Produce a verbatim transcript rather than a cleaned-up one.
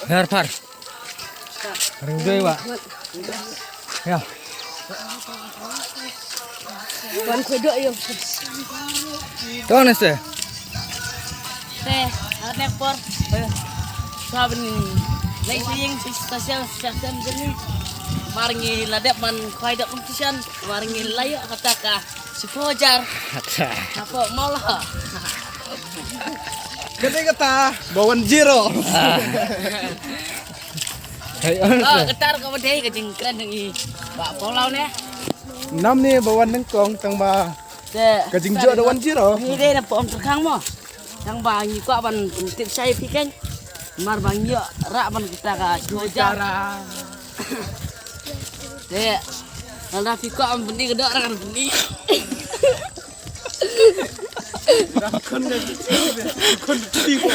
Har par. Ring doi wa. Ya. Wan kwe do yo. To ne se. Te, arne por. Sabin. Lai sing si stasyon stasyon jeni. Mar ngi la dep ban khwai da competition. Mar ngi la ïoh kata ka. Sipho jar. Acha. Apo mala. Kata kata bawan zero. Hey, oh, kata ka ba dei ka jingkren ngi. Ba polau ne. Nam ni bawan nengkong tang ba. Te. Ka jingjot da wan zero. Ngi dei na pom terkhang mo. Tang ba ngi kwah ban tip shai phi kan. Mar ba ngi rak ban kita ka sipho jar. Te. Nanda phi kwah ban bni ka dok rak ban bni. Kon kon ti ko.